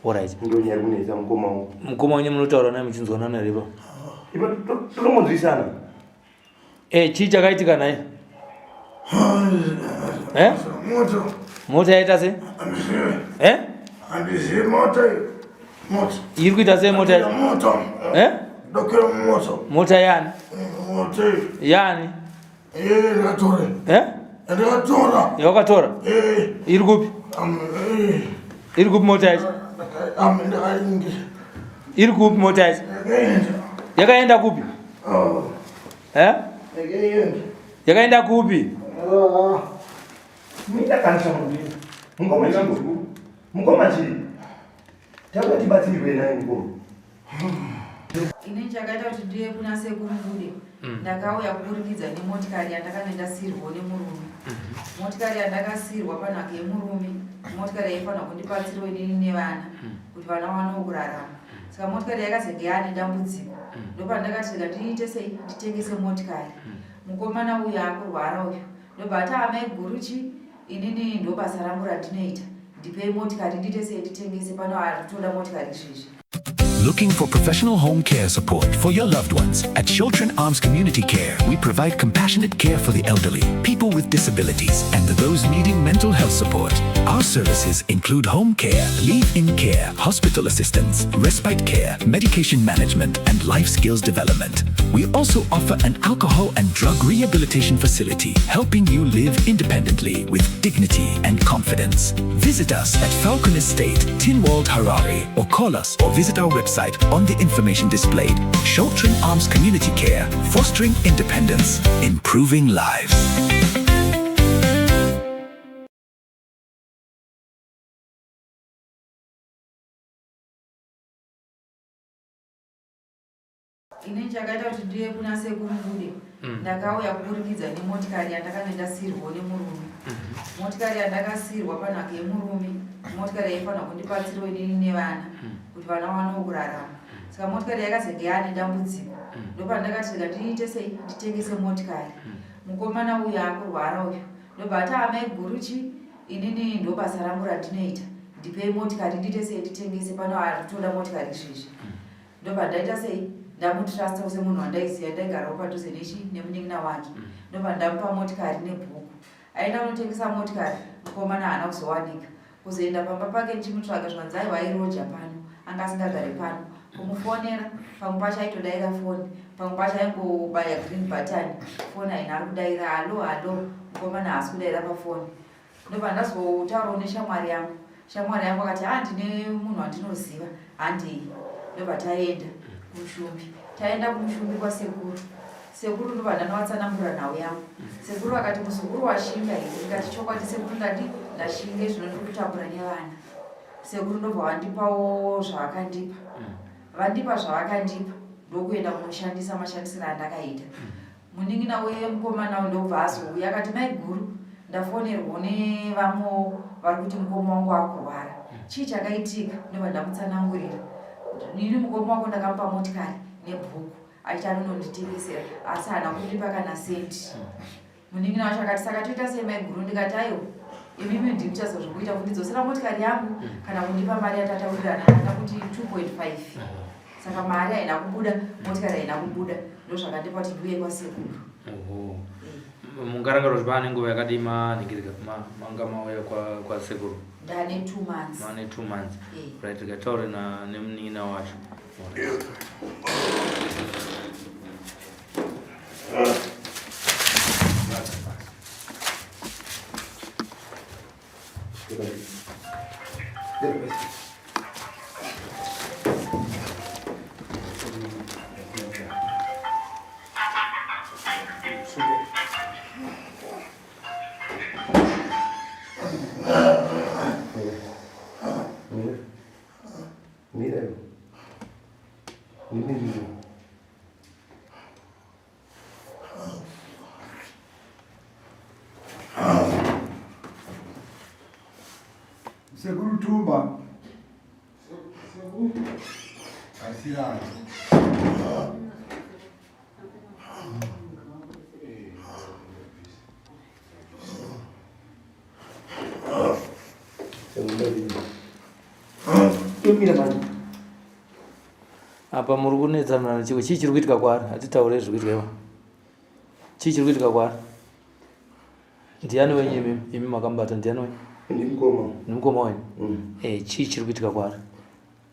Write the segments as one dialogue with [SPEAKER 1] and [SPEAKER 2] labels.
[SPEAKER 1] Alright.
[SPEAKER 2] Ndonyari kunetsa mukoma wangu.
[SPEAKER 1] Mukoma wenyu munotaura naye muchinzwanana here pa?
[SPEAKER 2] Ipa totomonzwisana.
[SPEAKER 1] Eh, chii chakaitika naye? Eh?
[SPEAKER 3] Moto.
[SPEAKER 1] Mota yaita sei? Eh?
[SPEAKER 3] Handizivi mota iyo. Mota.
[SPEAKER 1] Iri kuita sei mota yacho?
[SPEAKER 3] Moto.
[SPEAKER 1] Eh?
[SPEAKER 3] Ndokera moto.
[SPEAKER 1] Mota yani?
[SPEAKER 3] Mota iyo.
[SPEAKER 1] Yani?
[SPEAKER 3] Eh, ndakatora.
[SPEAKER 1] Eh?
[SPEAKER 3] Ndakatora.
[SPEAKER 1] Yawakatora?
[SPEAKER 3] Eh.
[SPEAKER 1] Iri kupi?
[SPEAKER 3] Eh.
[SPEAKER 1] Iri kupi mota yacho?
[SPEAKER 3] Ndakaingira.
[SPEAKER 1] Iri kupi mota yacho?
[SPEAKER 3] Yakaenda.
[SPEAKER 1] Yakaenda kupi?
[SPEAKER 3] Oh.
[SPEAKER 1] Eh?
[SPEAKER 3] Yakaenda.
[SPEAKER 1] Yakaenda kupi?
[SPEAKER 3] Ah.
[SPEAKER 2] Mida kanisa mubiri. Mukoma chii? Mukoma chii? Takuti tibatsirwe naye mukoma.
[SPEAKER 4] Ini chakaita kuti ndiye kuna sekuru Bude ndakauya kuburikidza nemotikari yandakanga ndasiirwawo nemurume. Motikari yandakasiirwa panhaka yemurume, motikari yaifanira kundibatsirawo inini nevana kuti vana vawanewo kurarama. Saka motikari yakazenge yaane dambudziko, ndopandakati rega ndiite sei nditengese motikari. Mukomana uyu akurwara uyu ndobva ati amai guru chi inini ndobasa rangu randinoita, ndipei motikari ndiite sei nditengese pano aritoda motikari izvezvi.
[SPEAKER 5] Looking for professional home care support for your loved ones? At Children Arms Community Care, we provide compassionate care for the elderly, people with disabilities, and those needing mental health support. Our services include home care, live-in care, hospital assistance, respite care, medication management, and life skills development. We also offer an alcohol and drug rehabilitation facility, helping you live independently with dignity and confidence. Visit us at Falcon Estate, Tinwald, Harare, or call us or visit our website on the information displayed. Sheltering Arms Community Care, fostering independence, improving lives.
[SPEAKER 4] Ini chakaita kuti ndiye kuna sekuru Bude ndakauya kuburikidza nemotikari yandakanga ndasiirwawo nemurume. Motikari yandakasiirwa panhaka yemurume, motikari yaifanira kundibatsirawo inini nevana kuti vana vawanewo kurarama. Saka motikari yakazenge yaane dambudziko, ndopandakati rega ndiite sei nditengese motikari. Mukomana uyu akurwara uyu ndobva ati amai guru chi inini ndobasa rangu randinoita, ndipei motikari ndiite sei nditengese pano aritoda motikari izvezvi. Ndobva ndaita sei ndamutrusta semunhu wandaiziva, ndaigarawo padhuze nechi nemunin'ina wake. Ndobva ndamupa motikari nebhuku, aenda kunotengesa motikari. Mukomana haana kuzowanika. Kuzoenda pamba pake ndichimutsvaga, zvikanzi aiwa airoja pano, anga asingagare pano. Kumufonera pamwe pacho aitodaira foni, pamwe pacho aingobaya green button, foni haina ari kudaira. Halo halo, mukomana haasi kudaira pafoni. Ndobva ndazotaurawo neshamwari yangu. Shamwari yangu akati ha ndine munhu wandinoziva, handei. Ndobva taenda kumushumbi. Taenda kumushumbi kwasekuru. Sekuru ndobva ndanovatsanangura nhau yangu. Sekuru vakati muzukuru washinga here? Ndikati chokwadi sekuru, ndati ndashinge, zvino ndiri kutambura nevana. Sekuru ndobva vandipawo zvavakandipa. Vandipa zvavakandipa ndokuenda kunoshandisa mashandisiro andakaita. Munin'ina wemukomana uyu ndobva azouya akati mai guru, ndafonerwawo nevamwewo vari kuti mukoma wangu akurwara, chii chakaitika? Ndobva ndamutsanangurira, ini mukoma wako ndakamupa motikari nebhuku achiti anononditengesera, asi haana kundipa kana sendi. Munin'ina wacho akati saka toita sei mai guru? Ndikati aiwa imimi ndimi muchaziva zvokuita, kundidzosera motikari yangu kana kundipa mari yatataurirana, kana kuti 2.5. Saka mari haina kubuda, motikari haina kubuda, ndozvakandipa kuti ndiuye kwasekuru.
[SPEAKER 1] Oho. Mungarangarira kuti pane nguva yakadii manhingirika manga mauya kwasekuru?
[SPEAKER 4] Ndane 2 months.
[SPEAKER 1] Mane 2 months. Right, tikataure nemunin'ina wacho.
[SPEAKER 2] Mira. Mira.
[SPEAKER 3] Sekuru Tumba. Asirani.
[SPEAKER 2] Tomira manje.
[SPEAKER 1] Apa muri kunetsana chiko chii chiri kuitika kwaari? Hatitaure zviri kuitika ipa. Chii chiri kuitika kwaari? Ndiani wenyu imi? Imi makambata ndiani wenyu?
[SPEAKER 2] Ndimukoma.
[SPEAKER 1] Ndimukoma wenyu?
[SPEAKER 2] Mm.
[SPEAKER 1] Eh, chii chiri kuitika kwaari?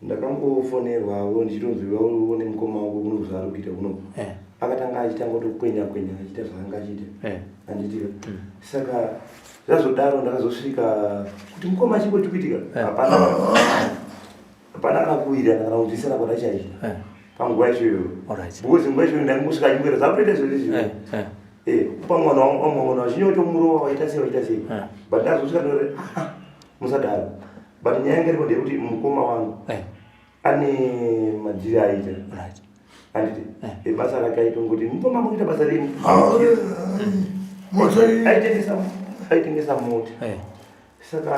[SPEAKER 2] Ndakangofonerwawo ndichitonzi uone mukoma wako kuno zvaari kuita kuno.
[SPEAKER 1] Eh.
[SPEAKER 2] Akatanga achitanga kutokwenya kwenya achiita zvaanga achiita.
[SPEAKER 1] Eh.
[SPEAKER 2] Handiti saka zvazodaro ndakazosvika kuti mukoma chingoti kuitika
[SPEAKER 1] Eh.
[SPEAKER 2] hapana hapana kana kuwirirana kana kunzwisana kwatachaita
[SPEAKER 1] Eh.
[SPEAKER 2] panguva yacho iyoyo.
[SPEAKER 1] Alright.
[SPEAKER 2] Because nguva yacho ndangosvika achingwera zvakutoita izvozvi
[SPEAKER 1] Eh, eh.
[SPEAKER 2] Eh, kupa mwana wangu mwana wazhinji watomurova waita sei waita sei
[SPEAKER 1] Eh.
[SPEAKER 2] but ndazosvika ndoti "Ah, ah, musadaro but nyaya yanga iripo ndeyekuti mukoma wangu
[SPEAKER 1] Eh.
[SPEAKER 2] ane madhiri aita
[SPEAKER 1] Right.
[SPEAKER 2] handiti
[SPEAKER 1] Eh.
[SPEAKER 2] ebasa rake aitongoti mukoma mukuita basa rei
[SPEAKER 3] Mota iyi.
[SPEAKER 2] aitengesa aitengesa mota
[SPEAKER 1] Eh.
[SPEAKER 2] saka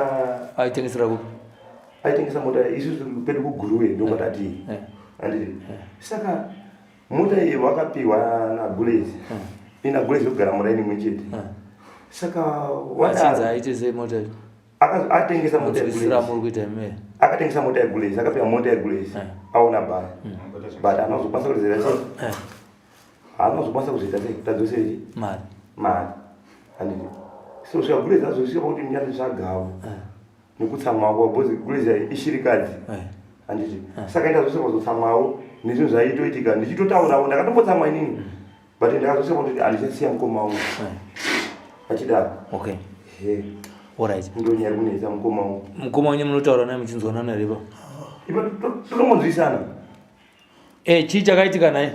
[SPEAKER 1] Aitengesera kupi?
[SPEAKER 2] aitengesa mota isusu pedu kuguruwe ndokwatati
[SPEAKER 1] Eh.
[SPEAKER 2] handiti saka mota iyi wakapiwa nagulezi ina gulezi yokugara muraini imwe chete
[SPEAKER 1] Eh.
[SPEAKER 2] saka
[SPEAKER 1] Achinzi
[SPEAKER 2] wadaro
[SPEAKER 1] aite sei mota iyi?
[SPEAKER 2] atengesa mota
[SPEAKER 1] Munzwisira
[SPEAKER 2] yegulezi
[SPEAKER 1] muri kuita imi.
[SPEAKER 2] akatengesa mota yegulezi akapiwa mota yegulezi
[SPEAKER 1] Eh.
[SPEAKER 2] aona bhaya but haana kuzokwanisa kuzoita sei
[SPEAKER 1] Eh.
[SPEAKER 2] haana kuzokwanisa kuzoita sei kuti adzose chi
[SPEAKER 1] Mari.
[SPEAKER 2] mari handiti so svika gulezi azosvika pakuti munyati zvagava
[SPEAKER 1] Eh.
[SPEAKER 2] nekutsamwawo because gulezi ishirikadzi
[SPEAKER 1] Eh.
[SPEAKER 2] handiti saka ndazosvika kuzotsamwawo nezvinhu zvaitoitika ndichitotaurawo ndakatombotsamwa inini but ndakazosvika kuti handichasiya mukoma wangu
[SPEAKER 1] Eh.
[SPEAKER 2] achidaro
[SPEAKER 1] Okay.
[SPEAKER 2] he
[SPEAKER 1] Alright.
[SPEAKER 2] ndonyaya kunetsa mukoma wangu
[SPEAKER 1] Mukoma wenyu munotaura naye muchinzwanana here ipa?
[SPEAKER 2] ipa totomonzwisana
[SPEAKER 1] Eh, chii chakaitika naye?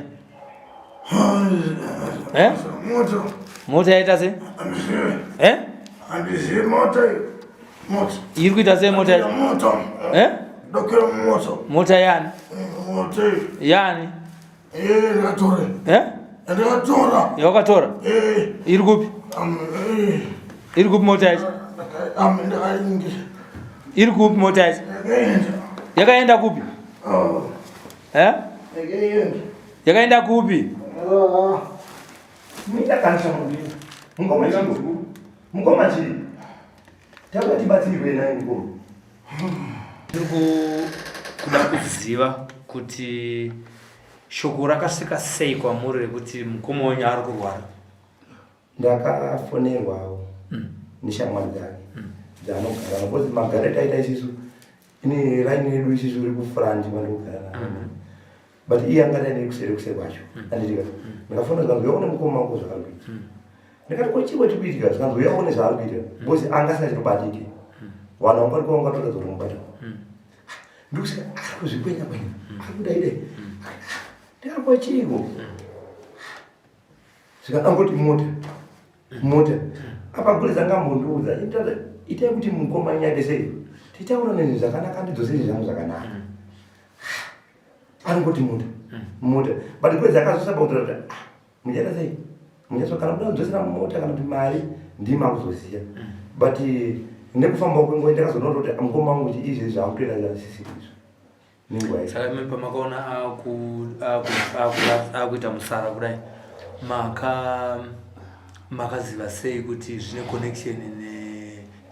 [SPEAKER 1] Eh?
[SPEAKER 3] Mota.
[SPEAKER 1] Mota yaita sei? Eh?
[SPEAKER 3] Handizivi mota iyi. Mota.
[SPEAKER 1] Iri kuita sei mota yacho?
[SPEAKER 3] Mota.
[SPEAKER 1] Eh?
[SPEAKER 3] Ndokera mota.
[SPEAKER 1] Mota yani?
[SPEAKER 3] Mota iyi.
[SPEAKER 1] Yani?
[SPEAKER 3] Eh, ndakatora.
[SPEAKER 1] Eh?
[SPEAKER 3] Ndakatora.
[SPEAKER 1] Yawakatora?
[SPEAKER 3] Eh.
[SPEAKER 1] Iri kupi?
[SPEAKER 3] Am eh.
[SPEAKER 1] Iri kupi mota yacho?
[SPEAKER 3] Am ndakaingi.
[SPEAKER 1] Iri kupi mota yacho?
[SPEAKER 3] Ndakaenda.
[SPEAKER 1] Yakaenda kupi?
[SPEAKER 3] Oh.
[SPEAKER 1] Eh?
[SPEAKER 3] Ndakaenda.
[SPEAKER 1] Yakaenda kupi?
[SPEAKER 3] Ah.
[SPEAKER 2] muita kanisa mudini mukoma chii mukoma chii takuti tibatsirwe naye mukoma
[SPEAKER 1] Tiri kuda kuziva kuti shoko rakasvika sei kwamuri rekuti mukoma wenyu ari kurwara.
[SPEAKER 2] Ndakafonerwawo neshamwari dzake dzaanogara because magariro taita isisu ini raini redu isisu riri kufront mandogara naye but iye anga taine kuseri kuseri kwacho anditika ndakafona zvikanzi uya une mukoma wako zvaari kuita ndikati ko chii kwati kuitika zvikanzi uya une zvaari kuita because anga asina chinobatike vanhu vanga variko vanga vatoratidza kuti mubata ndikusika ari kuzvikwenya kwenya ari kudaidai ndikati ko chiiko zvikangoti mota mota apa gulezi angambondiudza itai kuti mukoma nyade sei titaura nezvinhu zvakanaka ndidzose zvinhu zvangu zvakanaka anongoti mota mota but gulezi akazosaba kutaura kuti "Ah, muchaita sei muchaso kana kuda kudzosera mota kana kuti mari ndima kuzoziya but nekufamba kwenguva ndakazoona kuti mukoma wangu kuti izvi zvaakutoita zvasisiri izvo nenguva yacho
[SPEAKER 1] Saka imi pamakaona akuita musara kudai maka makaziva sei kuti zvine connection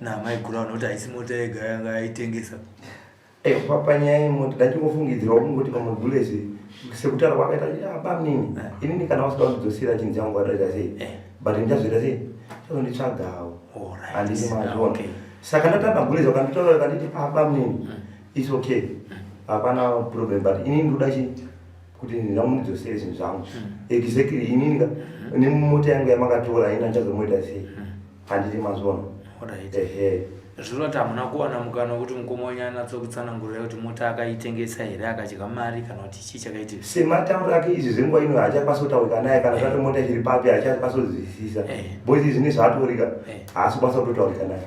[SPEAKER 1] namaiguru avo nokuti haisi mota yega yanga aitengesa?
[SPEAKER 2] Eh, panyaya yemota ndachingofungidzirawo kungoti pamwe gulezi sekutaura kwakaita "Ah, bamnini
[SPEAKER 1] Eh.
[SPEAKER 2] inini kana wasida kundidzosera chinhu changu watoita sei
[SPEAKER 1] Eh.
[SPEAKER 2] but ndichazoita sei chazonditsvagawo
[SPEAKER 1] Alright.
[SPEAKER 2] handiti
[SPEAKER 1] Ah,
[SPEAKER 2] mazviona
[SPEAKER 1] okay.
[SPEAKER 2] saka ndatamba gulezi akanditaura kanditi ah bamnini its okay hapana problem but inini ndoda chi kuti ndamundidzosere zvinhu zvangu exactly inini ka nemota yangu yamakatora ini handichazomoita sei handiti mazviona
[SPEAKER 1] Alright.
[SPEAKER 2] ehe
[SPEAKER 1] Zvireva kuti hamuna kuwana mukana wekuti mukoma wenyu anatso-kutsanangurira kuti mota akaitengesa here akadya mari kana kuti chii chakaitika?
[SPEAKER 2] Sematauro ake izvi zvenguva ino haachakwanisi kutaurika naye kana zvati mota ichiri papi haachakwanisi kuzwisisa
[SPEAKER 1] Eh.
[SPEAKER 2] because izvi nezvaatorika
[SPEAKER 1] Eh.
[SPEAKER 2] haasi kukwanisa kutotaurika naye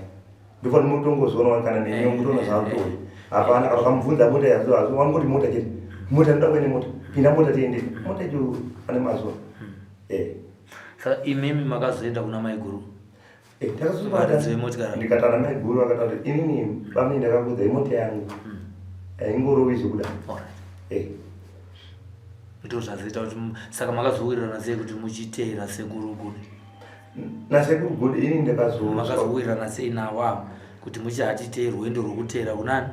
[SPEAKER 2] ndofanira mutongozvionawo kana neniwo
[SPEAKER 1] Eh,
[SPEAKER 2] mutoona
[SPEAKER 1] eh,
[SPEAKER 2] zvaakutori
[SPEAKER 1] eh.
[SPEAKER 2] hapana kana ukamubvunza mota yazo hazo wangoti mota chete mota ndoda kuende mota pinda mota tiende mota icho ane mazuva eh
[SPEAKER 1] Saka imimi makazoenda kuna maiguru
[SPEAKER 2] Eh,
[SPEAKER 1] Varidzi vemotikari.
[SPEAKER 2] ndikatana maiguru akataura kuti inini bamini ndakakudza imota yangu haingorovi zvekuda
[SPEAKER 1] Alright.
[SPEAKER 2] Eh.
[SPEAKER 1] Ndo zvazoita kuti saka makazowirirana sei kuti muchiteera sekuru Gude?
[SPEAKER 2] Nasekuru Gude ini ndakazo
[SPEAKER 1] Makazowirirana sei navo ava kuti muchi hatitee rwendo rwekuteera kunani?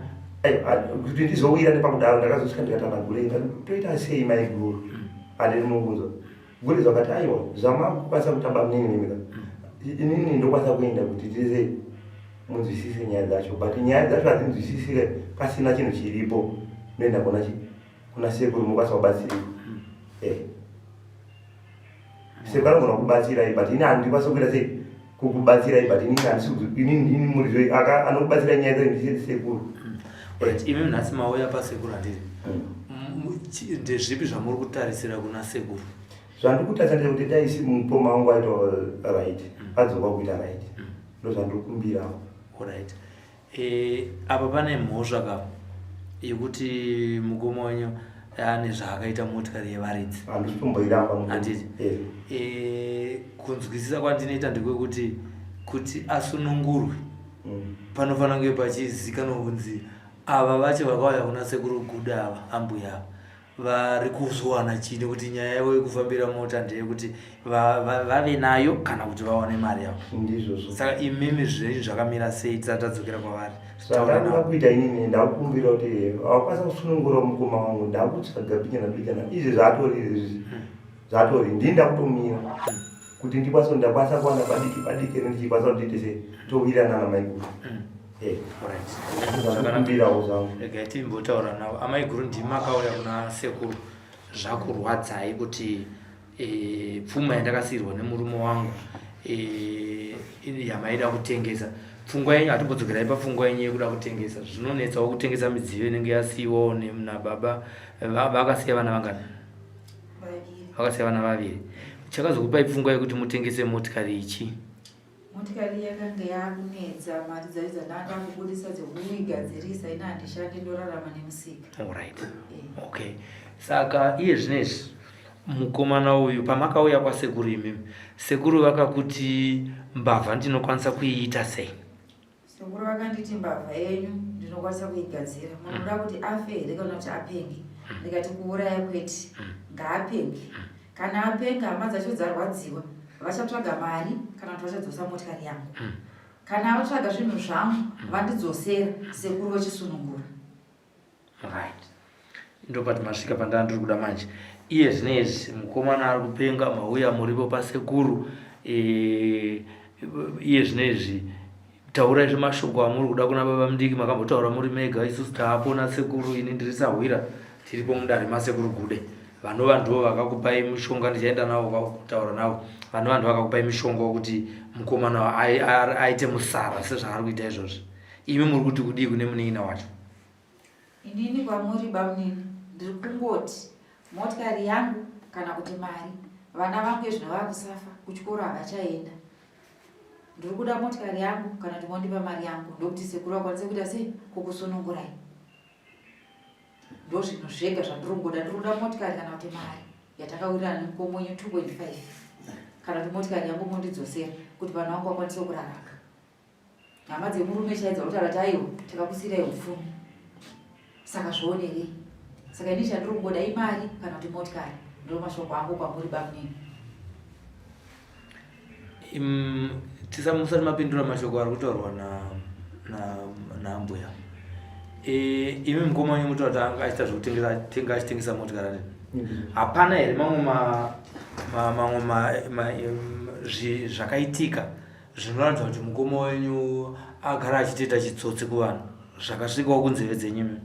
[SPEAKER 2] Kuti ndizowira nepakudaro ndakazosvika ndikatana gure ndikati toita sei maiguru handiri mubvunzo gure zvakati aiwa zvamakukwanisa kutamba munini mimika inini ndokwanisa kuenda kuti tise munzwisise nyaya dzacho but nyaya dzacho hadzinzwisisike pasina chinhu chiripo ndoenda kuna chi kuna sekuru mokwanisa kubatsirika eh. Sekuru anogona kubatsirai but ini handikwanisa kuita sei kukubatsirai but inini handisi inini ini muri anokubatsirai nyaya dzacho ndisiri sekuru.
[SPEAKER 1] Right, imi nhasi mauya pasekuru handiti? Ndezvipi zvamuri kutarisira kuna sekuru?
[SPEAKER 2] Zvandiri kutarisa ndezvekuti dai si mukoma wangu aita right, adzoka kuita right. Ndozvandiri kukumbirawo.
[SPEAKER 1] Alright. E, apa pane mhosva ka yekuti mukoma wenyu ane zvaakaita motikari yevaridzi.
[SPEAKER 2] Handisi kumboiramba.
[SPEAKER 1] Handiti?
[SPEAKER 2] Eh.
[SPEAKER 1] E, kunzwisisa kwandinoita ndekwekuti kuti asunungurwe panofanira kunge pachizikanwa kunzi ava vacho vakauya kuna sekuru Guda ava ambuya ava vari kuzowana chii nekuti nyaya yavo yekufambira mota ndeyekuti vave nayo kana kuti vawane mari yavo.
[SPEAKER 2] Ndizvozvo.
[SPEAKER 1] Saka imimi zvenyu zvakamira sei tisati tadzokera kwavari?
[SPEAKER 2] Zvandakuda kuita inini ndakukumbira kuti wakwanisa kusunungura mukoma wangu ndakutsvaga bichana bichana izvi zvatori izvi zvatori ndini ndakutomira kuti ndikwanise ndakwanisa kuwana padiki padiki ere ndichikwanisa kuti ndiite sei towirirana namaiguru. Eh. Zvakukumbirawo zvangu.
[SPEAKER 1] Regai timbotaura navo. Amaiguru ndimi makauya kuna sekuru zvakurwadzai kuti e, pfuma yandakasiirwa nemurume wangu e, yamaida kutengesa pfungwa yenyu hatimbodzokerai pafungwa yenyu yekuda kutengesa zvinonetsawo kutengesa midziyo inenge yasiiwawo nababa vakasiya vana vangani vakasiya vana vaviri chakazokupai pfungwa yekuti mutengese motikari ichi
[SPEAKER 4] Motikari yakanga yakunetsa mari dzayo dzandanga kubudisa dzekuigadzirisa ini handishandi ndorarama nemusika.
[SPEAKER 1] Alright. Eh. Okay. Saka iye zvinezvi mukomana uyu pamakauya kwasekuru imimi sekuru vakakuti mbavha ndinokwanisa kuiita sei?
[SPEAKER 4] Sekuru vakanditi mbavha yenyu ndinokwanisa kuigadzira. Munoda kuti afe here kana kuti apenge? Ndikati kuuraya kwete. Ngaapenge. Kana apenga hama dzacho dzarwadziwa vachatsvaga mari kana kuti vachadzosa motikari yangu. Kana vatsvaga zvinhu zvangu vandidzosera sekuru vochisunungura.
[SPEAKER 1] Right. Ndopati masvika pandanga ndiri kuda manje. Iye zvinezvi mukomana ari kupenga mauya muripo pasekuru e, iye zvinezvi taurai zvemashoko amuri kuda kuna baba mudiki makambotaura muri mega isusu taapo nasekuru ini ndiri sahwira tiripo mudare masekuru gude vanova ndivo vakakupai mushonga ndichaenda navo kutaura navo vanova ndivo vakakupai mushonga wekuti mukomana aite musara sezvaari kuita izvozvi imi muri kuti kudii kune munin'ina wacho
[SPEAKER 4] Inini kwamuri bamunini ndiri kungoti motikari yangu kana kuti mari vana vangu ezvino vakusafa kuchikoro havachaenda ndiri kuda motikari yangu kana kuti mondipa mari yangu ndokuti sekuru vakwanise kuita sei kukusunungurai ndozvinhu zvega zvandiri kungoda ndiri kuda motikari kana kuti mari yatakawirirana nemukomo wenyu 2.5 kana kuti motikari yangu mondidzosera kuti vana vangu vakwanise kurarama Hama dzemurume chaidzo vanotaura kuti aiwa takakusiirai upfumi saka zvoonerei. Saka ini chandiri kungoda imari kana kuti motikari ndo mashoko angu kwamuri bamunini.
[SPEAKER 1] Tisamusati mapindura mashoko ari kutaurwa naambuya na, na e, imi mukoma wenyu mutaura kuti anga achiita zvekutengesa tenga achitengesa motikari anini hapana here mamwe mamwe zvakaitika Zvinoratidza kuti mukoma wenyu agara achitoita chitsotsi kuvanhu zvakasvikawo kunzeve dzenyu imi.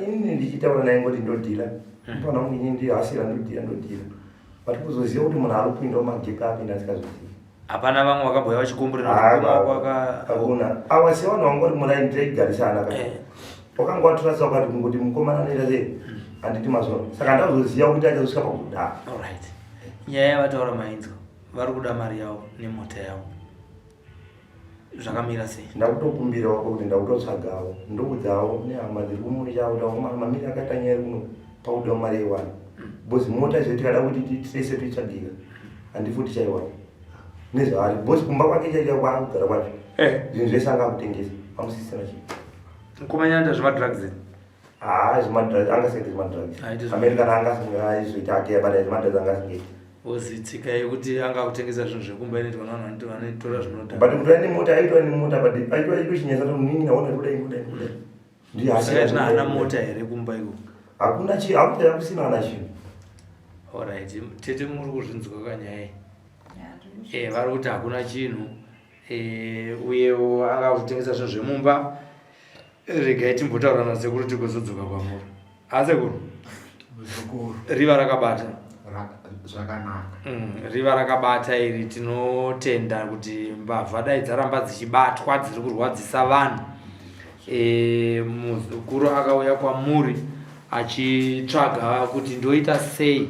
[SPEAKER 2] Inini ndichitaura naye ngoti ndodhila mfana wangu inini ndihasira ndodhila ndodhila but kuzoziva kuti munhu ari kupinda mumagepi apinda asikazozivi.
[SPEAKER 1] Hapana vamwe vakambouya vachikomborera kuti mukoma wako aka
[SPEAKER 2] Hakuna. Awa sevanhu vanga vari muraini taigarisana ka. Wakanga watorasa wakati kungoti mukomana anoita sei handiti mazvona saka ndakuzoziva kuti achazosvika pakudaro.
[SPEAKER 1] Alright. Nyaya yavataura mainzwa. Vari kuda mari yavo nemota yavo zvakamira sei?
[SPEAKER 2] Ndakutokumbirawo kuti ndakutotsvagawo ndoudzawo nehama dziri kumusha kuti akomana mamiri akaita nyaya iri kuno pakudiwa mari yaiwana because mota izvo tikada kuti tese toitsvagika handifi tichaiwana nezvaari because kumba kwake chaicha kwaakugara kwacho eh. zvinhu zvese anga akutengesa amusisina chii
[SPEAKER 1] mukomanyanda zvemadrugs
[SPEAKER 2] haa zvemadrugs angasaite zvemadrugs america angasingaaizoita ake but zvemadrugs angasingaiti
[SPEAKER 1] Ozi tsika yekuti anga akutengesa zvinhu zvekumba inoitwa navanhu vanotora zvinodhaka.
[SPEAKER 2] But kutora nemota aitwa nemota but aitwa aitwa chinyasa to nini naona kudai kudai kudai.
[SPEAKER 1] Saka zvino haana mota here kumba iko?
[SPEAKER 2] Hakuna chi hakuna kusina kana chinhu.
[SPEAKER 1] Alright, tete muri kuzvinzwa kanyaya. Eh, vari kuti hakuna chinhu. Eh, uyewo anga kutengesa zvinhu zvemumba. Regai timbotaura nasekuru tigozodzoka kwamuri. Asekuru.
[SPEAKER 6] Muzukuru.
[SPEAKER 1] Riva rakabata.
[SPEAKER 6] Zvakanaka.
[SPEAKER 1] Riva rakabata iri tinotenda kuti mbavha dai dzaramba dzichibatwa dziri kurwadzisa vanhu. E, muzukuru akauya kwamuri achitsvaga kuti ndoita sei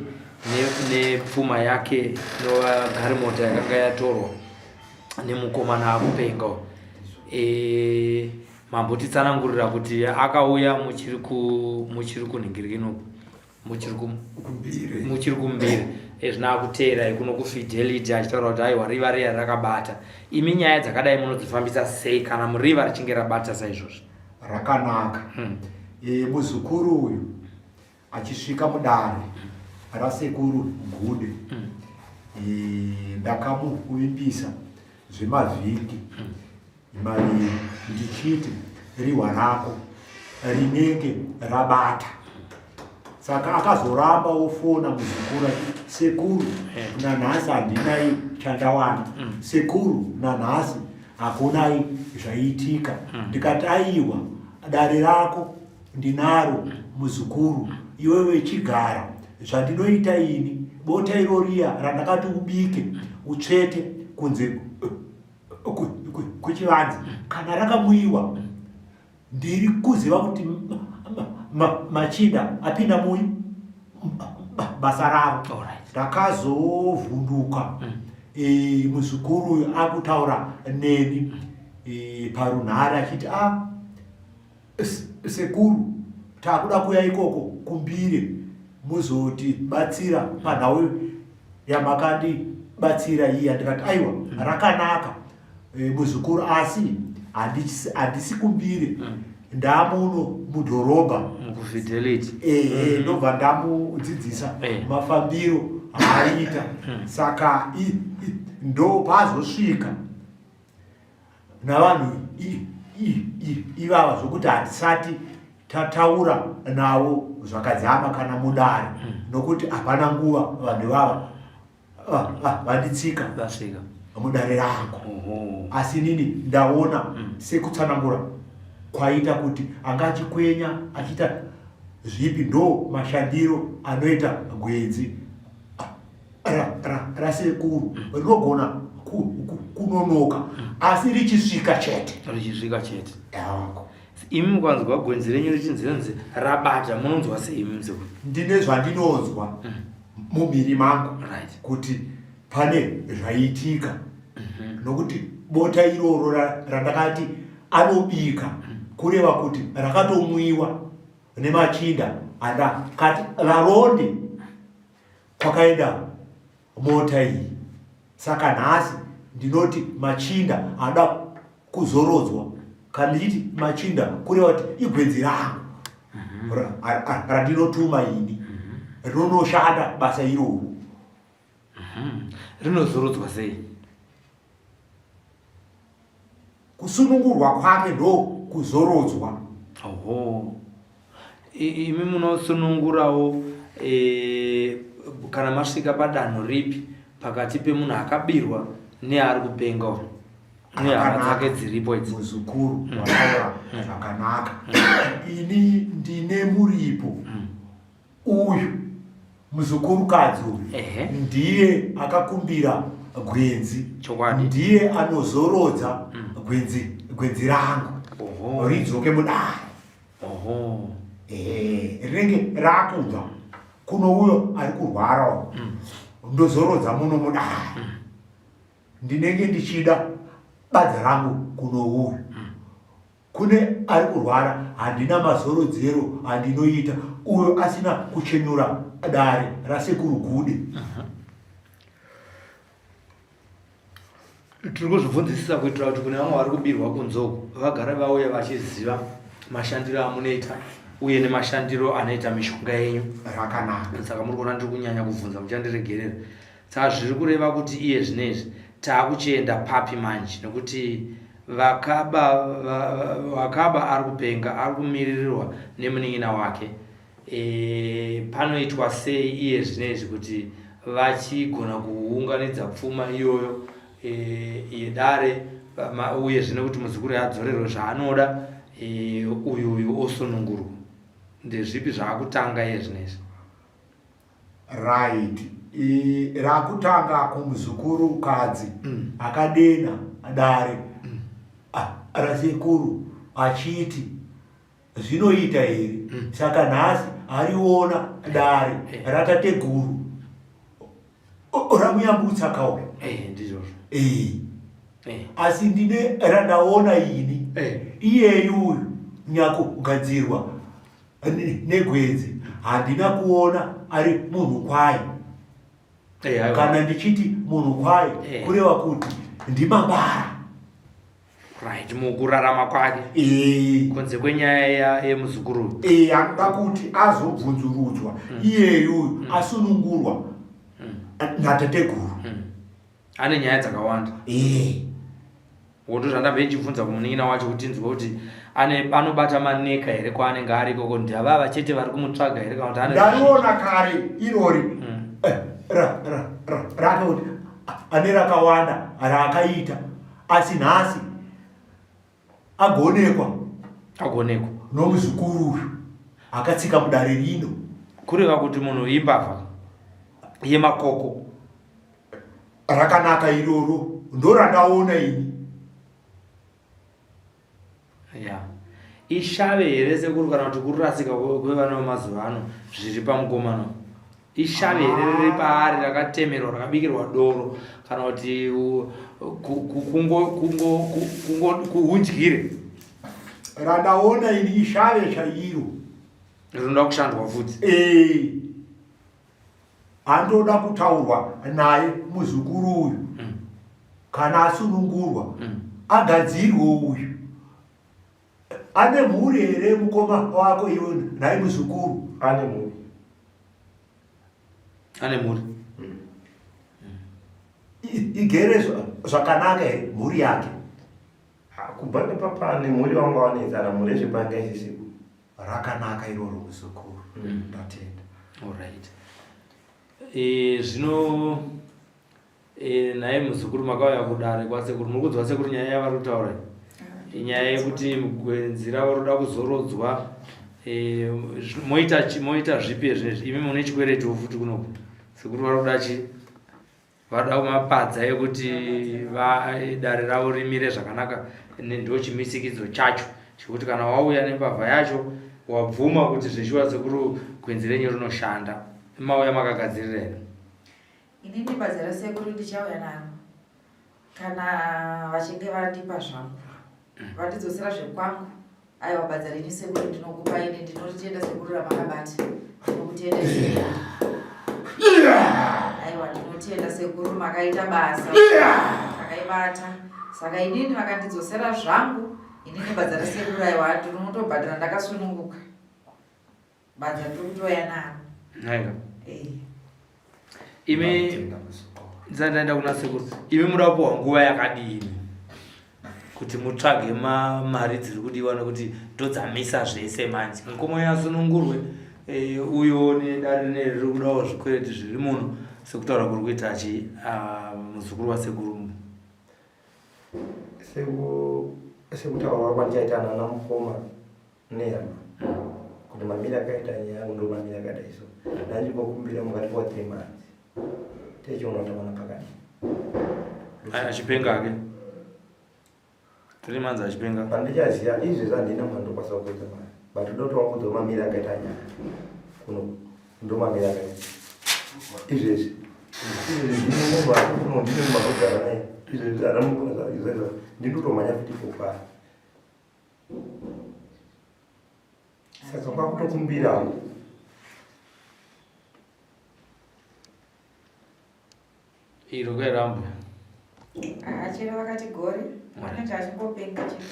[SPEAKER 1] nepfuma ne yake inova garimota yakanga yatorwa nemukomana akupenga e, mambotitsanangurira kuti akauya muchiri ku muchiri kunhingirikinoku muchiri
[SPEAKER 6] kumbire
[SPEAKER 1] muchiri kumbire ezvino akuteerai kuno kufidelity achitaura kuti aiwa riva riya rakabata imi nyaya dzakadai munodzifambisa sei kana muriva richinge rabata saizvozvo
[SPEAKER 6] rakanaka hmm. E, muzukuru uyu achisvika mudare rasekuru gude hmm. E, ndakamuvimbisa zvemavhiki hmm. Maviri ndichiti rihwa rako rinenge rabata saka akazoramba ofona muzukuru achiti sekuru eh. nanhasi handinai chandawana mm. sekuru nanhasi hakunai zvaiitika mm. ndikati aiwa dare rako ndinaro muzukuru iwewe chigara zvandinoita ini bota iroriya randakati ubike utsvete kunze kwechivanze kana rakamwiwa ndiri kuziva kuti machinda apinda muyi basa ravo ndakazovhunduka mm. e, muzukuru uyu akutaura neni e, parunhare achiti a ah, Sekuru takuda kuya ikoko kumbire muzotibatsira panhau yamakandibatsira iya ndikati aiwa mm. rakanaka e, muzukuru asi handisi kumbire mm. ndamuno mudhorobha
[SPEAKER 1] mukufidelity
[SPEAKER 6] e, e, mm. ndobva ndamudzidzisa e. mafambiro aaiita mm. saka ndo paazosvika navanhu ivava zvokuti hatisati tataura navo zvakadzama kana mudare hmm. nokuti hapana nguva vanhu ivava vanditsika mudare rangu asi inini ndaona hmm. sekutsanangura kwaita kuti anga achikwenya achiita zvipi ndo mashandiro anoita gwenzi rasekuru rinogona kunonoka asi richisvika chete
[SPEAKER 1] richisvika chete imi mukanzwa gwenzi renyu richinzi rabata munonzwa sei imi muzukuru
[SPEAKER 6] ndine zvandinonzwa mm. mumhiri mangu right. kuti pane zvaitika mm -hmm. nokuti bota iroro randakati anobika mm. kureva kuti rakatomwiwa nemachinda andakati varonde kwakaenda mota iyi saka nhasi ndinoti machinda anoda kuzorodzwa kana ndichiti machinda kureva kuti igwenzi rangu mhm. randinotuma ini mhm. rinonoshanda basa iroro
[SPEAKER 1] mhm. rinozorodzwa sei
[SPEAKER 6] Kusunungurwa kwake ndo kuzorodzwa.
[SPEAKER 1] Oho. Imi munosunungurawo e, kana masvika padanho ripi pakati pemunhu akabirwa neari kupenga uyu nehama dzake dziripo idzi
[SPEAKER 6] muzukuru mm. wataura mm. zvakanaka mm. ini ndine muripo Uyu muzukurukadzi uyu ndiye akakumbira gwenzi,
[SPEAKER 1] chokwadi
[SPEAKER 6] ndiye anozorodza mm. gwenzi gwenzi rangu ridzoke mudare.
[SPEAKER 1] Oho.
[SPEAKER 6] Eh, rinenge rakubva kuno uyo ari kurwara mm. ndozorodza muno mudare mm. ndinenge ndichida badza rangu kuno uyu mm. Kune ari kurwara handina mazorodzero andinoita uyo asina kuchenura dare rasekuru Gude.
[SPEAKER 1] Tiri kuzvibvunzisisa kuitira kuti kune vamwe vari kubirwa kunze uku vagare vauye vachiziva mashandiro amunoita uye nemashandiro anoita mishonga yenyu.
[SPEAKER 6] Rakanaka.
[SPEAKER 1] Saka muri kuona ndiri kunyanya kubvunza muchandiregerera. Saka zviri kureva kuti iye zvinezvi taakuchienda papi manje nekuti Vakaba vakaba ari kupenga ari kumiririrwa nemunin'ina wake. E, panoitwa sei iye zvinezvi kuti vachigona kuunganidza pfuma iyoyo e, yedare uye zvine kuti muzukuru adzorerwe zvaanoda e, uyu uyu osunungurwa ndezvipi zvaakutanga iye zvinezvi?
[SPEAKER 6] Right. Rakutanga kumuzukuru kadzi mm. akadena dare mm. rasekuru achiti zvinoita here mm. saka nhasi ariona dare eh. ratateguru ramuyambutsa kauya
[SPEAKER 1] eh, ndizvozvo
[SPEAKER 6] eh. Asi ndine randaona ini iyeyu uyu nyakugadzirwa negwenzi handina kuona ari munhu kwaye eh, kana ndichiti munhu kwaye eh. kureva kuti ndimabara
[SPEAKER 1] right mukurarama kwake
[SPEAKER 6] eh.
[SPEAKER 1] kunze kwenyaya yemuzukuru
[SPEAKER 6] anoda kuti azobvunzurudzwa iyeyu asunungurwa natateguru
[SPEAKER 1] Ane nyaya dzakawanda.
[SPEAKER 6] Eh.
[SPEAKER 1] Woto zvandabve ndichibvunza kumunin'ina wacho kuti tinzwe kuti ane anobata maneka here kwaanenge ari ikoko ndavava chete vari kumutsvaga here kana kuti ane
[SPEAKER 6] Ndariona kare irori. Eh, ra ra ra rake kuti ane rakawanda raakaita asi nhasi agonekwa
[SPEAKER 1] agonekwa
[SPEAKER 6] nomuzukuru uyu akatsika mudare rino
[SPEAKER 1] kureva kuti munhu imbavha yemakoko
[SPEAKER 6] rakanaka iroro ndorandaona ini
[SPEAKER 1] ya ishave here sekuru kana kuti kurasika kwevana vemazuva ano zviri pamukomana Ishave here riri paari rakatemerwa rakabikirwa doro kana kuti kuundyire?
[SPEAKER 6] Randaona ini ishave chairo.
[SPEAKER 1] Rinoda kushandwa futi.
[SPEAKER 6] Eh. Andoda kutaurwa naye muzukuru uyu. Kana asunungurwa agadzirwe uyu. Ane mhuri here mukoma wako iwe nhai muzukuru?
[SPEAKER 2] Ane mhuri.
[SPEAKER 1] Ane mhuri.
[SPEAKER 6] Igere zvakanaka here mhuri yake?
[SPEAKER 2] Kubva nepapa nemhuri vanga vanetsana mhuri yezvepanga isisipo.
[SPEAKER 6] Rakanaka iroro muzukuru. Ndatenda.
[SPEAKER 1] All right. E, zvino E, nhai muzukuru makauya kudare kwasekuru muri kunzwa sekuru nyaya yavari kutaura iyi nyaya yekuti gwenzi ravo roda kuzorodzwa e, moita moita zvipi zvinezvi imi mune chikweretiwo futi kunoku sekuru vari kuda chi vada mapadza ekuti dare ravo rimire zvakanaka ndo chimisikidzo chacho chekuti kana wauya nembavha yacho wabvuma kuti zveshuwa sekuru gwenzi renyu rinoshanda mauya makagadzirira here
[SPEAKER 4] Inini badza rasekuru ndichauya naro kana vachinge vandipa zvangu vandidzosera zvekwangu. Aiwa badza renyu sekuru ndinokupa ini ndinoritenda sekuru ramakabata ndinokutenda aiwa ndinotenda sekuru makaita basa makaibata saka inini vakandidzosera zvangu inini badza rasekuru aiwa ndinotobhadhara ndakasununguka. Badza ndiri kutoya naro.
[SPEAKER 1] Nhaika. Eh. Imi ndisati ndaenda kuna sekuru. Imi muda kupiwa nguva yakadini kuti mutsvage mari dziri kudiwa nekuti ndodzamisa zvese manje. Mukoma yasunungurwe eh, uyo nedare rineri riri kudawo zvikwereti zviri muno sekutaura kuri kuita chi ah, muzukuru wasekuru.
[SPEAKER 2] Sekutaura kwandichaita nana mukoma nehama kuti mamiri akaita nyaya yangu ndo mamiri akadai so ndandingokumbira mukatiwa 3 months techiona kuti vana pakadii
[SPEAKER 1] achipenga ake 3 months achipenga
[SPEAKER 2] pandichaziva izvezvi handina mandokwanisa kuita mari but ndotovaudza mamiri akaita nyaya kuno ndo mamiri akaita izvezvi izvezvi ndine munhu ari kuno ndine munhu anogara naye izvezvi ana mukona izvezvi ndinotomhanya futi kokwari Saka kwakutokumbirawo
[SPEAKER 1] iro kwerambwe
[SPEAKER 4] achero vakati gore anenge achingopenga chete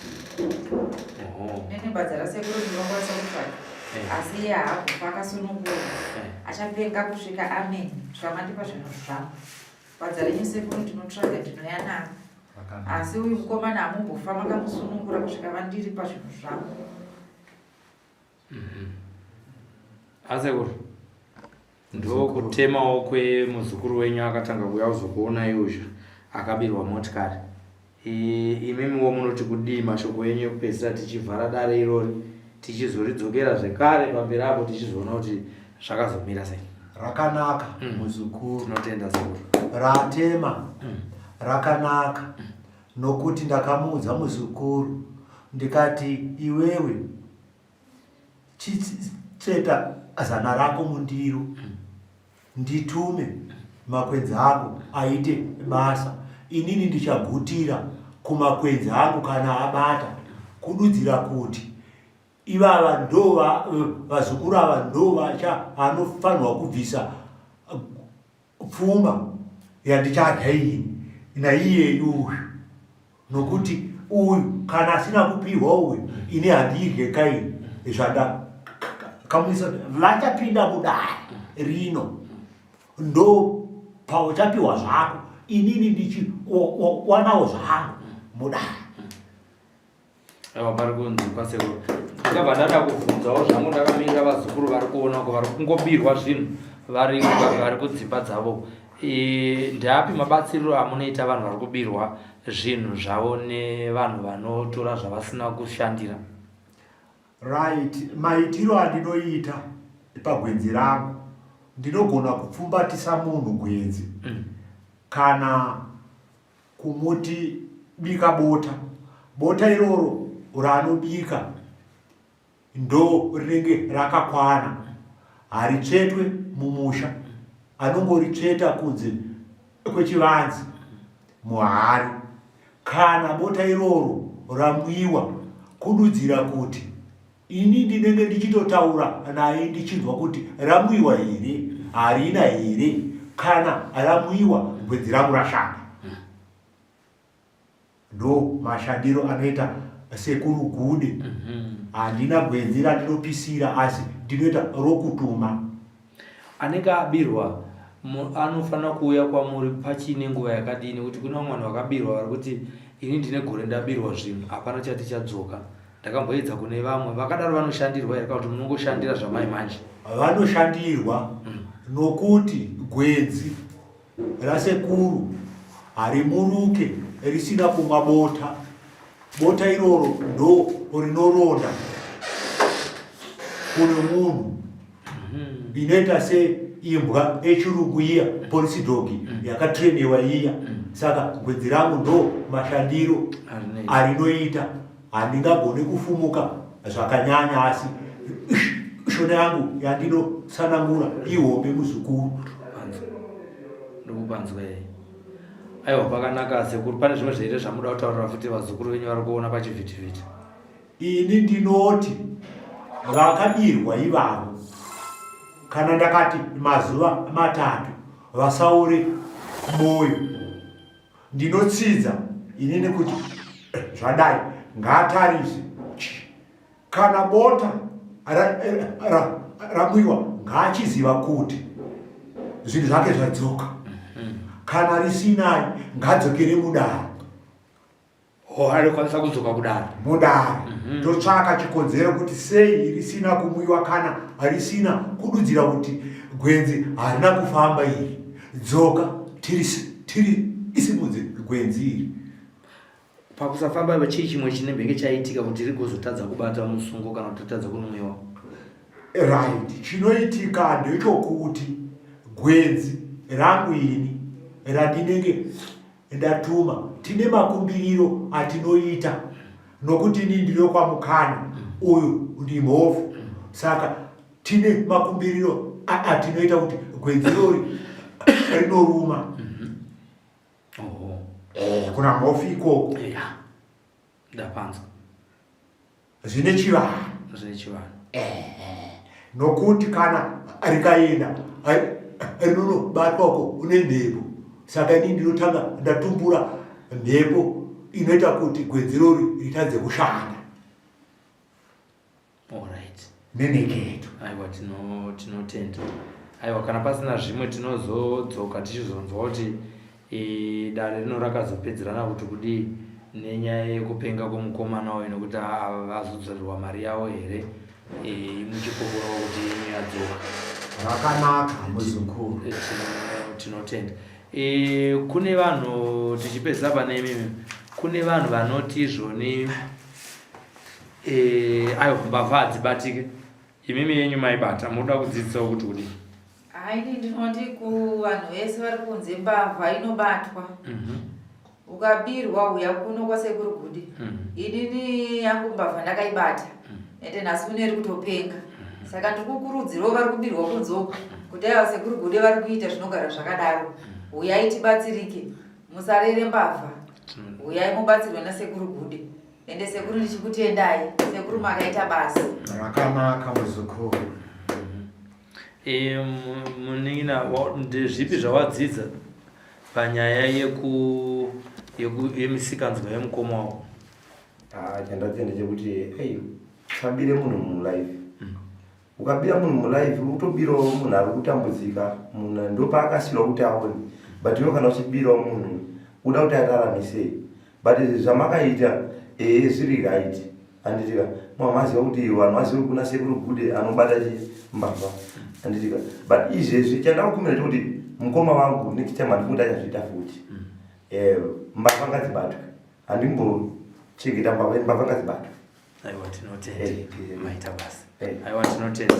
[SPEAKER 4] nene badza rasekuru ndinokwanisa kutsvaga eh. asi iye haakufa akasunungurwa eh. achapenga kusvika amen kusvika mandipa zvinhu zvangu badza renyu sekuru ndinotsvaga ndinoya naro. Asi uyu mukomana hamumbofa makamusunungura kusvika vandiripa zvinhu zvangu.
[SPEAKER 1] Asekuru, ndokutemawo kwemuzukuru wenyu akatanga kuuya kuzokuonai uzha akabirwa motikari. Imimiwo munoti kudii mashoko enyu ekupedzisira tichivhara dare irori tichizoridzokera zvekare pamberi apo tichizoona kuti zvakazomira sei?
[SPEAKER 6] Rakanaka muzukuru.
[SPEAKER 1] Tinotenda sekuru.
[SPEAKER 6] Ratema rakanaka nokuti ndakamuudza muzukuru ndikati iwewe chitsveta zana rako mundiro nditume makwenzi angu aite basa inini ndichagutira kumakwenzi angu kana abata kududzira kuti ivava ndo vazukuru ava ndo vacha anofanirwa kubvisa pfuma yandichadya iyi naiyeyu uyu nokuti uyu kana asina kupihwa uyu ini handiidye kaini zvandakamuisa vachapinda mudare rino ndo pauchapiwa zvako inini ndichiwanawo zvangu mudare.
[SPEAKER 1] Aiwa pari kunzwikwa sekuru. Ndakabva ndada kubvunzawo zvangu ndakamirira vazukuru vari kuona uko vari kungobirwa zvinhu vari vari kudzimba dzavo. E, ndeapi mabatsiriro amunoita vanhu vari kubirwa zvinhu zvavo nevanhu vanotora zvavasina kushandira?
[SPEAKER 6] Right, maitiro andinoita pagwenzi rangu ndinogona kupfumbatisa munhu gwenzi kana kumuti bika bota bota iroro raanobika ndo rinenge rakakwana haritsvetwe mumusha anongoritsveta kunze kwechivanze muhari kana bota iroro ramwiwa kududzira kuti Ini ndinenge ndichitotaura naye ndichinzwa kuti ramwiwa here harina here kana ramwiwa gwenzi rangu rashanda. Ndo mashandiro anoita sekuru Gude. Handina gwenzi randinopisira asi ndinoita rokutuma.
[SPEAKER 1] Anenge abirwa anofanira kuuya kwamuri pachiine nguva yakadii nekuti kune vamwe vanhu vakabirwa vari kuti ini ndine gore ndabirwa zvinhu hapana chati chadzoka. Ndakamboedza kune vamwe vakadaro vanoshandirwa here kana kuti munongoshandira zvamai manje?
[SPEAKER 6] Vanoshandirwa nokuti gwenzi rasekuru harimuruke risina kumwa bota. Bota iroro ndo rinoronda kune munhu inoita seimbwa yechirungu iya police dog yakatrainiwa iya. Saka gwenzi rangu ndo mashandiro arinoita. Handingagone kufumuka zvakanyanya asi shona yangu yandinotsanangura ihombe muzukuru.
[SPEAKER 1] Ndikupanzwa here? Aiwa pakanaka sekuru, pane zvimwe zveire zvamuda kutaurira futi vazukuru venyu vari kuona pachivhitivhiti?
[SPEAKER 6] Ini ndinoti vakabirwa ivavo kana ndakati mazuva matatu vasaore moyo. Ndinotsidza inini kuti zvadai ngaatarise kana bota ramwiwa ngaachiziva kuti zvinhu zvake zvadzoka kana risinai ngadzokere mudare.
[SPEAKER 1] Oh, anokwanisa kudzoka kudare
[SPEAKER 6] mudare totsvaka chikonzero kuti sei risina kumwiwa kana risina kududzira kuti gwenzi harina kufamba iri dzoka tiri tiri isimudze gwenzi iri.
[SPEAKER 1] Pakusafamba ipa chii chimwe chinembenge chaitika kuti rigozotadza kubata musungo kana kuti ritadze kunwiwa?
[SPEAKER 6] Right, chinoitika ndechokuti gwenzi rangu ini randinenge ndatuma tine makumbiriro atinoita nokuti ini ndiri wekwaMukanya uyu ndimhofu saka tine makumbiriro atinoita kuti gwenzi irori rinoruma. Kuna mhofu ikoko.
[SPEAKER 1] Ndapanzwa.
[SPEAKER 6] Zvine chivanhu.
[SPEAKER 1] Zvine chivanhu.
[SPEAKER 6] Nokuti kana rikaenda rinonobatwa uko une mhepo saka ini ndinotanga ndatumbura mhepo inoita kuti gwenzi rori ritadze kushanda.
[SPEAKER 1] Alright.
[SPEAKER 6] Neneketo.
[SPEAKER 1] Aiwa tinotenda. Aiwa kana pasina zvimwe tinozodzoka tichizonzwa kuti E, dare rino rakazopedzerana kuti kudii nenyaya yekupenga kwemukomana uyu nekuti azodzorerwa mari yavo here e, muchipopurawo kuti yenyu yadzoka.
[SPEAKER 6] Rakanaka muzukuru.
[SPEAKER 1] E, tinotenda. E, kune vanhu tichipedzisa pane imimi, kune vanhu vanoti izvoni e, aiwa mbavha hadzibatike. Imimi yenyu maibata munoda kudzidzisawo kuti kudii?
[SPEAKER 4] Haini ndinoti kuvanhu vese vari kunze mbavha inobatwa. Ukabirwa uya kuno kwasekuru Gude. Inini yangu mbavha ndakaibata. Ende nhasi une iri kutopenga. Saka ndiri kukurudzirawo vari kubirwa kunze uku kuti aiwa sekuru Gude vari kuita zvinogara zvakadaro. Huyai tibatsirike. Musarere mbavha. Huyai mubatsirwe nasekuru Gude. Ende sekuru ndichikutendai. Sekuru makaita basa.
[SPEAKER 6] Rakanaka muzukuru.
[SPEAKER 1] E, munin'ina ndezvipi zvawadzidza panyaya yeku yeku yemisikanzwa yemukoma wako?
[SPEAKER 2] Ah, chandadzidza ndechekuti ei usabire munhu mulife. Ukabira munhu mulife uri kutobirawo munhu ari kutambudzika, munhu ndopaakasirwa kuti aone. But iwe kana uchibirawo munhu uda kuti ararame sei? But zvamakaita ehe zviri right. Handitika mamaziva kuti vanhu vazive kuna sekuru Gude anobata chi mbavha. Handitika but izvezvi chandakukumbira chekuti mukoma vangu next time handifungi kuti achazviita futi. Eh, mbavha ngadzibatwe. Handimbochengeta mbavha, mbavha ngadzibatwe.
[SPEAKER 1] Aiwa tinotenda.
[SPEAKER 2] Eh, eh.
[SPEAKER 1] Maita basa.
[SPEAKER 2] Eh.
[SPEAKER 1] Aiwa tinotenda.